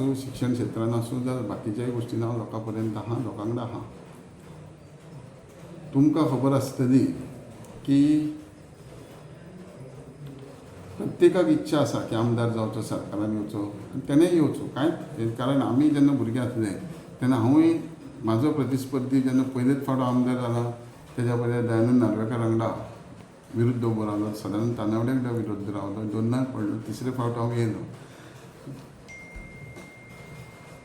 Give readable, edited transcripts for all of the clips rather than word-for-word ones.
आसूं, शिक्षण क्षेत्रान आसूं, जाल्यार बाकीच्याय गोश्टीन हांव लोकां पर्यंत आहा, लोकां वांगडा आहा. तुमकां खबर आसतली की प्रत्येकाक इच्छा आसा की आमदार जावचो, सरकारान येवचो आनी तेणेय येवचो. कांय कारण आमी जेन्ना भुरगे आसले तेन्ना हांवूय म्हाजो प्रतिस्पर्धी जेन्ना पयलेच फावट आमदार जाला तेज्या पयले दयानंद नार्वेकार वांगडा विरुद्ध उबो रावलो, सादारण तानावडे वांगडा विरुद्ध रावलो, दोनदां पडलो, तिसरे फावट हांव येयलो.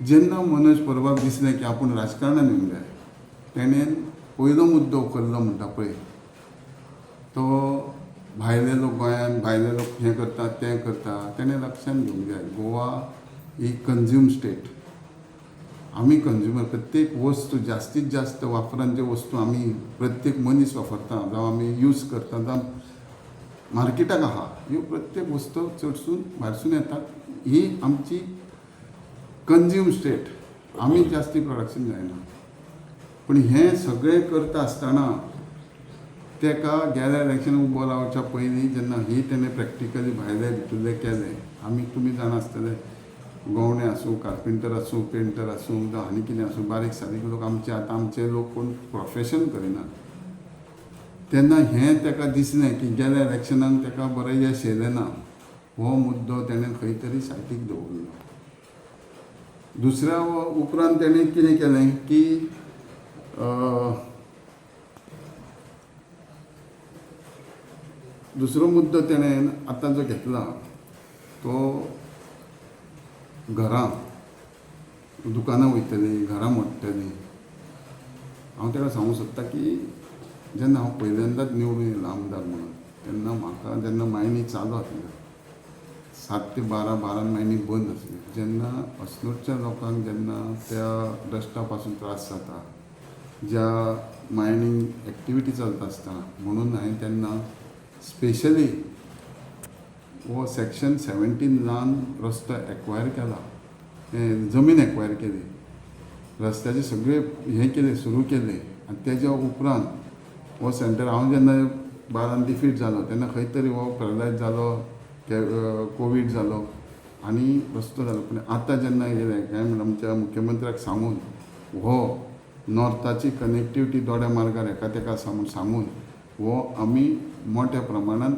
जेन्ना मनोज परबाक दिसलें की आपूण राजकारणान येवंक जाय, तेणेन पयलो मुद्दो उखल्लो म्हणटा पळय तो भायले लोक गोंयांत, भायले लोक हें करतात तें करता, तेणें लक्षांत घेवंक जाय गोवा ही कंज्यूम स्टेट. आमी कंज्युमर, प्रत्येक वस्तू जास्तीत जास्त वापरान ज्यो वस्तू आमी प्रत्येक मनीस वापरता, जावं आमी यूज करता, जावं मार्केटाक आहा, ह्यो प्रत्येक वस्तू चडसून भायरसून येतात. ही आमची कंज्यूम स्टेट, आमी जास्ती प्रोडक्शन जायना. पूण हें सगळें करता आसतना तेका गेल्या इलेक्शन उबो रावच्या पयलीं जेन्ना ही तेणें प्रॅक्टिकली भायले भितरले केले, आमी तुमी जाणा आसतले, गवणे आसूं, कार्पेंटर आसूं, पेंटर आसूं, जावं आनी कितें आसूं, बारीक सारीक लोक आमचे आतां आमचे लोक कोण प्रोफेशन करिनात. तेन्ना हें तेका दिसलें की गेल्या इलेक्शनाक तेका बरें यश येयलें ना, हो मुद्दो तेणें खंय तरी सायडीक दवरलो. दुसऱ्या उपरांत तेणें कितें केलें की दुसरो मुद्दो तेणें आतां जो घेतला तो घरां, दुकानां वयतलीं, घरां मोडटलीं. हांव ताका सांगूंक सोदता की जेन्ना हांव पयल्यांदाच निवडून येयलो आमदार म्हणून तेन्ना म्हाका जेन्ना मायनी चालू आसल्यो 7 ते 12, 12 मायनी बंद आसल्यो, जेन्ना अस्नोडच्या लोकांक जेन्ना त्या डस्टा पासून त्रास जाता, ज्या मायनींग एक्टिविटी चलता आसतना, म्हणून हांवें तेन्ना स्पेशली हो सेक्शन 17 ल्हान रस्तो एक्वायर केला, जमीन एक्वायर केली, रस्त्याचे सगळे हें केले, सुरू केले. आनी तेज्या उपरांत हो सेंटर हांव जेन्ना 12 डिफीट जालो तेन्ना खंय तरी हो पॅरलायज जालो, कोवीड जालो आनी रस्तो जालो. पूण आतां जेन्ना येयलें काय म्हणून आमच्या मुख्यमंत्र्याक सांगून हो नॉर्थाची कनेक्टिविटी दोड्या मार्गार एका तेका आसा म्हूण सांगून हो आमी मोठ्या प्रमाणान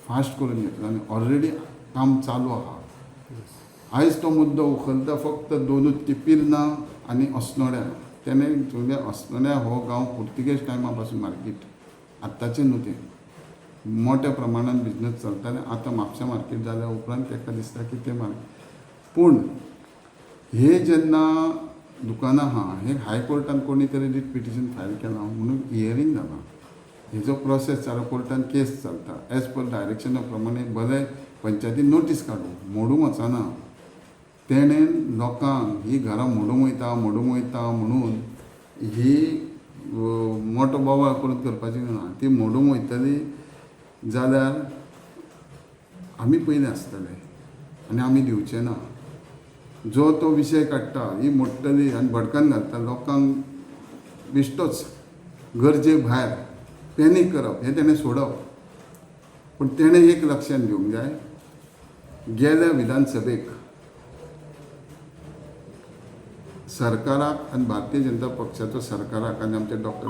फास्ट करून घेतला आनी ऑलरेडी काम चालू आहा. आयज तो मुद्दो उखलता फक्त दोनूच ती पिर्ना आनी अस्नोड्या. तेणें म्हणजे अस्नोड्या हो गांव पुर्तुगेज टायमा पासून मार्केट, आत्ताचें न्हू तें, मोठ्या प्रमाणान बिजनस चलतालें. आतां म्हापशा मार्केट जाल्या उपरांत ताका दिसता की तें मार्केट. पूण हे जेन्ना दुकानां आहा हे हायकोर्टान कोणी तरी रीट पिटिशन फायल केलां म्हणून हियरींग जालां, हेजो प्रोसेस चालू, कोर्टान केस चलता एज पर डायरेक्शना प्रमाणे. भले पंचायतीन नोटीस काडूं, मोडूंक वचना. तेणें लोकांक ही घरां मोडूंक वयता, मोडूंक वयता म्हणून ही मोठो बोवाळ करून करपाची ना. ती मोडूंक वयतली जाल्यार आमी पयलीं आसतले आनी आमी दिवचे ना. जो तो विशय काडटा ही मोडटली आनी भडकन घालता लोकांक, बेश्टोच गरजे भायर पॅनीक करप हें तेणें सोडप. पूण तेणें एक लक्षांत घेवंक जाय, गेल्या विधानसभेक सरकाराक आनी भारतीय जनता पक्षाचो सरकाराक आनी आमचे डॉक्टर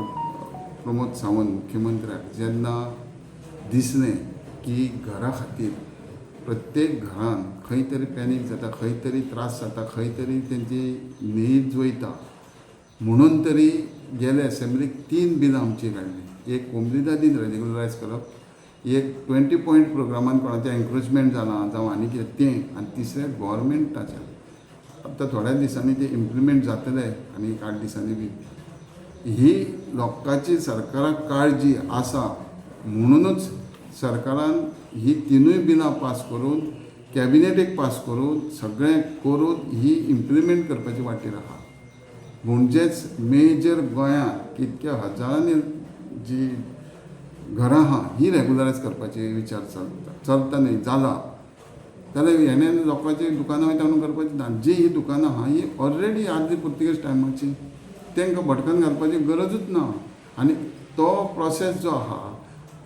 प्रमोद सावंत मुख्यमंत्र्याक जेन्ना दिसलें की घरा खातीर प्रत्येक घरान खंय तरी पॅनीक जाता, खंय तरी त्रास जाता, खंय तरी तेंची न्हीद वयता, म्हणून तरी गेले एसेंब्लीक 3 बिलां आमची काडली. एक कोमलिदादीन रेगुलरायज करप, एक 20 पॉयंट प्रोग्रामान कोणाचें एन्क्रोचमेंट जालां जावं आनी कितें तें, आनी तिसरें गोवोरमेंटाचें. आतां थोड्या दिसांनी तें इम्प्लिमेंट जातलें आनी एक 8 दिसांनी बी. ही लोकांची सरकाराक काळजी आसा म्हणुनूच सरकारान ही 3 बिलां पास करून कॅबिनेटीक पास करून सगळें करून ही इम्प्लिमेंट करपाची वाटेर आहा. म्हणजेच मेजर गोंयांत कितक्या हजारांनी जी घरां आहा ही रेगुलरायज करपाची विचार चलता, चलता न्ही जाला जाल्यार हेणें लोकांची दुकानां वयता म्हणून करपाची ना. जी ही दुकानां आहा ही ऑलरेडी आदली पुर्तुगेज टायमाची, तांकां भटकन घालपाची गरजूच ना. आनी तो प्रोसेस जो आहा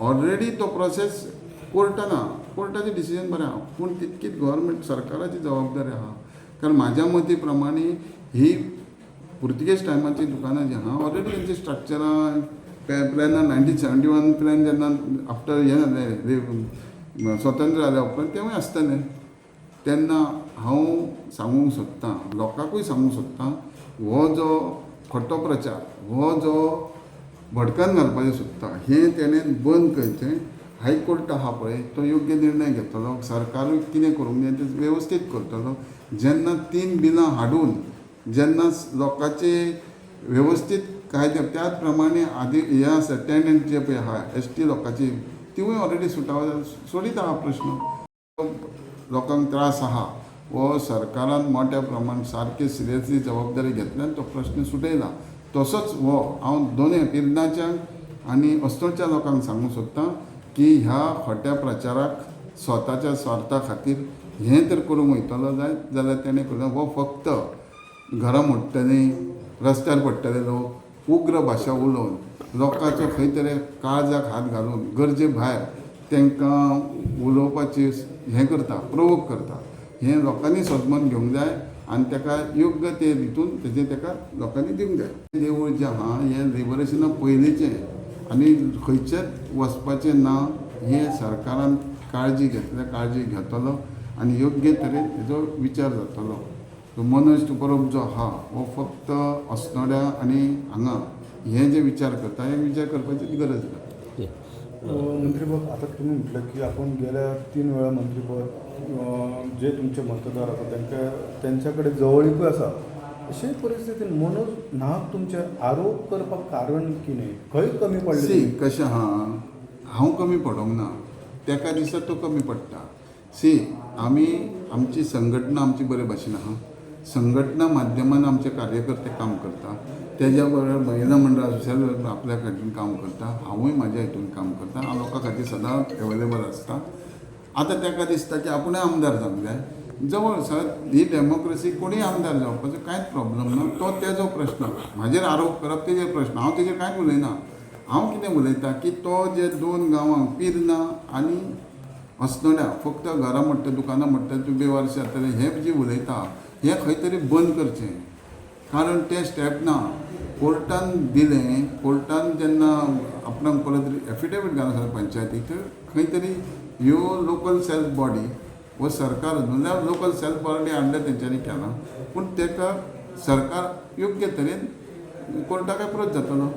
ऑलरेडी तो प्रोसेस कोर्टान आहा, कोर्टाचें डिसिजन बरें आहा, पूण तितकीच गव्हर्मेंट सरकाराची जबाबदारी आहा. कारण म्हाज्या मती प्रमाणे ही पुर्तुगेज टायमाची दुकानां जी आहा ऑलरेडी तेंची स्ट्रक्चरां प्लॅनान 1971 प्लॅन जेन्ना आफ्टर हें जालें, स्वतंत्र जाल्या उपरांत तेवूय आसतलें. तेन्ना हांव सांगूंक सोदतां, लोकांकूय सांगूंक सोदतां, हो जो खोटो प्रचार, हो जो भडकन घालपाचें सोदता, हें तेणें बंद करचें. हायकोर्ट आहा पळय तो योग्य निर्णय घेतलो, सरकारूय कितें करूंक जाय तें वेवस्थीत करतलो. जेन्ना 3 बिलां हाडून जेन्ना लोकांचे वेवस्थीत कायदे त्याच प्रमाणे आदी हें आसा टेनंट जे पळय आहा एस टी लोकांची तिवूय ऑलरेडी सुटावो सोडीत आहा प्रश्न. लोकांक त्रास आहा हो सरकारान मोठ्या प्रमाण सारकी सिरियसली जबाबदारी घेतल्यान तो प्रश्न सुटयला. तसोच हो हांव दोनूय पिर्नाच्या आनी अस्नोडच्या लोकांक सांगूंक सोदतां की ह्या खोट्या प्रचाराक स्वताच्या स्वार्था खातीर हें तर करूंक वयतलो जायत जाल्यार तेणें करूं. हो फक्त घरां मोडटलीं, रस्त्यार पडटले लोक, उग्र भाशा उलोवन लोकांचो खंय तरी काळजाक हात घालून गरजे भायर तांकां उलोवपाची हें करता, प्रोवोक करता. हें लोकांनी सदमन घेवंक जाय आनी ताका योग्य ते हितून तेजें ताका लोकांनी दिवंक जाय. देवूळ जें आहा हें लिबरेशना पयलींचें आनी खंयचेच वचपाचें ना हें सरकारान काळजी घेतल्या, काळजी घेतलो आनी योग्य तरेन हेजो विचार जातलो. तो मनोज परब जो आहा हो फक्त अस्नोड्या आनी हांगा हे जे विचार करता हे विचार करपाची गरज ना. मंत्रीपद आता तुम्ही म्हटलं की आपण गेल्या 3 वेळा मंत्रीपद जे तुमचे मतदार आसा तांकां त्यांच्याकडे जवळीकूय आसा, अशे परिस्थितीन मनोज नाक तुमचे आरोप करपाक कारण कितें, खंय कमी पडले? सी कशें आहा, हांव कमी पडोंक ना, ताका दिसता तो कमी पडटा. सी आमी आमची संघटना आमची बरे भाशेन आहा, संघटना माध्यमान आमचे कार्यकर्ते काम करता, तेज्या बरोबर महिला मंडळ सोशल आपल्या खातीर काम करता, हांवूय म्हाज्या हितून काम करता, हांव लोकां खातीर सदांच अवेलेबल आसता. आतां ताका दिसता की आपूणय आमदार जावंक जाय. जवळ सर ही डेमोक्रेसी कोणूय आमदार जावपाचो कांयच प्रॉब्लम ना, तो तेजो प्रश्न. म्हाजेर आरोप करप तेजेर प्रश्न, हांव तेजेर कांयच उलयना. हांव कितें उलयता की तो जे 2 गांवांक पिर्ना आनी अस्नोड्या फक्त घरां मोडटा, दुकानां मोडटा, तूं बेवारशी जातलें हें जें उलयता हें खंय तरी बंद करचें. कारण तें स्टेप ना, कोर्टान दिलें, कोर्टान जेन्ना आपणाक परत एफिडेवीट घालून सांगलें पंचायतीक, तर खंय तरी ह्यो लोकल सेल्फ बॉडी हो सरकार म्हणल्यार लोकल सेल्फ बॉडी हाडल्या तेंच्यांनी केलां, पूण ताका सरकार योग्य तरेन कोर्टाक एप्रोच जातलो,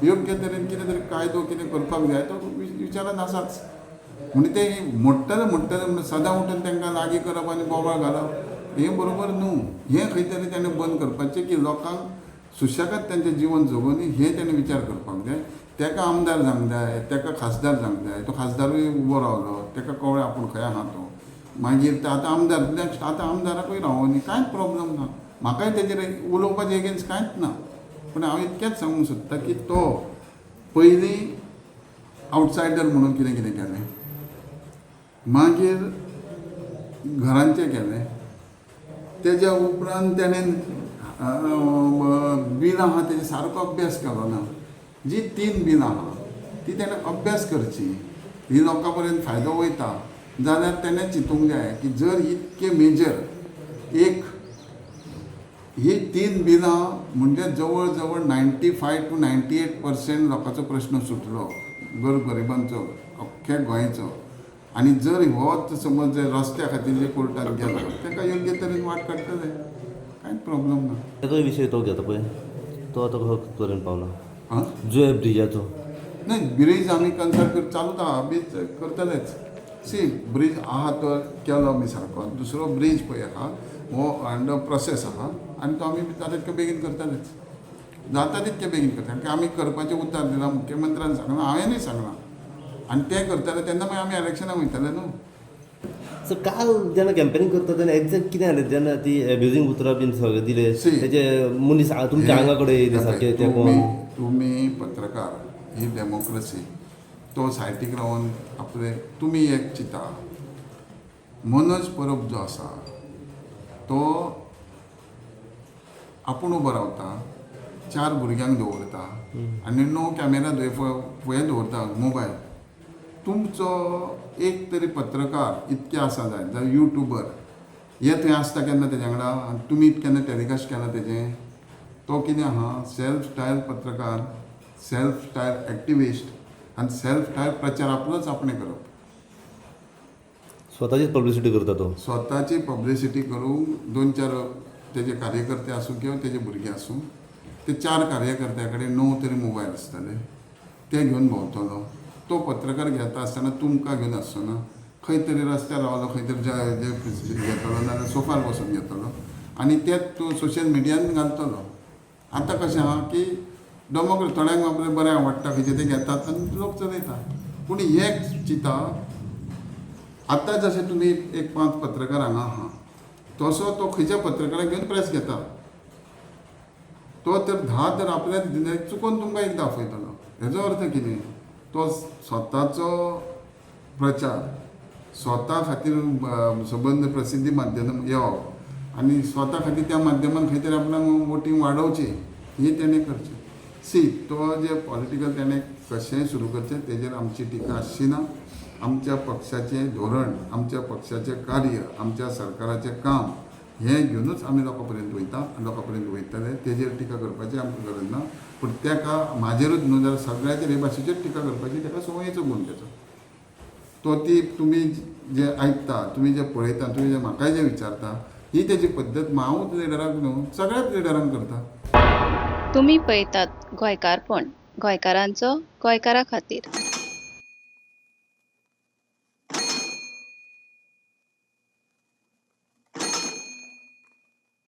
योग्य तरेन कितें तरी कायदो कितें करपाक जाय तो विचारान आसाच. म्हणजे ते मोडटले मोडटले म्हणून सदां उठून तांकां लागीं करप आनी बोवाळ घालप हें बरोबर न्हू. हें खंय तरी ताणें बंद करपाचें की लोकांक सुशेगाद तेंचें जिवन जगोवनी हें ताणें विचार करपाक जाय. ताका आमदार जावंक जाय, ताका खासदार जावंक जाय, तो खासदारूय उबो रावलो, ताका कळ्ळें आपूण खंय आहा तो. मागीर ते आतां आमदार नेक्स्ट आतां आमदाराकूय रावोनी कांयच प्रॉब्लम ना, म्हाकाय तेजेर उलोवपाचें एगेन्स्ट कांयच ना. पूण हांव इतकेंच सांगूंक सोदतां की तो पयलीं आवटसायडर म्हणून कितें कितें केलें, मागीर घरांचें केलें, तेज्या उपरांत तेणें बिलां आहा तेजे सारको अभ्यास केलो ना. जी 3 बिलां आहा ती तेणें अभ्यास करची, ही लोकां पर्यंत फायदो वयता जाल्यार तेणें चिंतूंक जाय की जर इतके मेजर एक ही 3 बिलां म्हणजे जवळ जवळ 95 to 98% लोकांचो प्रश्न सुटलो, गोरगरिबांचो, अख्ख्या गोंयचो. आनी जर हो समज जर रस्त्या खातीर जे कोर्टात गेलो ताका योग्य तरेन वाट काडटले, कांयच प्रॉब्लम ना. ताचो विशय तो घेता पळय तो आतां कसो करून पावला आं जुये ब्रिजाचो? नाही, ब्रिज आमी कन्सल्ट कर चालूच आहा, ब्रिज करतलेच. सी ब्रिज आहा तो केलो आमी सारको, दुसरो ब्रिज पळय आहा हो अंडर प्रोसेस आहा आनी तो आमी जाता तितके बेगीन करतलेच, जाता तितके बेगीन करतले. कारण आमी करपाचें उतर दिलां, मुख्यमंत्र्यान सांगलां, हांवेंनूय सांगलां आनी तें करतले तेन्ना मागीर आमी इलेक्शनाक वयतले न्हू. सो काल जेन्ना कॅम्पेनींग करता तेन्ना एक्झॅक्ट कितें जालें जेन्ना ती एब्युजींग उतरां बीन सगळें दिले See, तेजे मनीस तुमच्या आंगा कडेन येयले सारके ते तुमी कोण? तुमी पत्रकार, ही डेमोक्रेसी, तो सायटीक रावन आपले तुमी एक चिंता. मनोज परब जो आसा तो आपूण उबो रावता, 4 भुरग्यांक दवरता आनी 9 कॅमेरा फुडें दवरता मोबायल. तुमचो एक तरी पत्रकार इतके आसा जाय जाल्यार युट्यूबर हे थंय आसता केन्ना तेज्या वांगडा आनी तुमी केन्ना टेलिकास्ट केला तेजें? तो कितें आहा, सेल्फ स्टायल पत्रकार, सेल्फ स्टायल एक्टिविस्ट आनी सेल्फ स्टायल प्रचार आपलोच आपणें करप. स्वताचीच पब्लिसिटी करता तो. स्वताची पब्लिसिटी करूंक दोन चार तेजे कार्यकर्ते आसूं किंवा तेजे भुरगे आसूं, ते चार कार्यकर्त्या कडेन 9 तरी मोबायल आसतले, ते घेवन भोंवतलो. तो पत्रकार घेता आसतना तुमकां घेवन आसचो ना, खंय तरी रस्त्यार रावलो, खंय तरी घेतलो नाजाल्यार सोफार बसून घेतलो आनी ते तूं सोशल मिडियान घालतलो. आतां कशें आहा की डेमोक्रेसी थोड्यांक आपलें बरें आवडटा खंयचें तें घेतात आनी लोक चलयता. पूण हें चिंता आतां जशें तुमी एक 5 पत्रकार हांगा आहा तसो तो खंयच्या पत्रकाराक घेवन प्रेस घेता, तो तर 10 तर आपल्याक चुकोन तुमकां एकदां आपयतलो. हेजो अर्थ कितें, तो स्वताचो प्रचार स्वता खातीर सबंद प्रसिद्धी माध्यम येवप आनी स्वता खातीर त्या माध्यमान खंय तरी आपणाक वोटींग वाडोवची ही तेणें करचें. सी तो जे पॉलिटिकल तेणें कशेंय सुरू करचें तेजेर आमची टिका आसची ना. आमच्या पक्षाचें धोरण, आमच्या पक्षाचें कार्य, आमच्या सरकाराचें काम हें घेवनूच आमी लोकां पर्यंत वयता आनी लोकां पर्यंत वयतले. तेजेर टिका करपाची आमकां गरज ना, पूण तेका म्हाजेरूच न्हू जाल्यार सगळ्याचेर हे भाशेचेर टिका करपाची तेका संवयेचो गूण तेचो. तो ती तुमी जे आयकता, तुमी जे पळयता, तुमी जे म्हाकाय जे विचारता, ही तेजी पद्दत हांवूच लिडराक न्हू सगळ्याच लिडरांक करता. तुमी पळयतात गोंयकारपण, गोंयकारांचो गोंयकारा खातीर.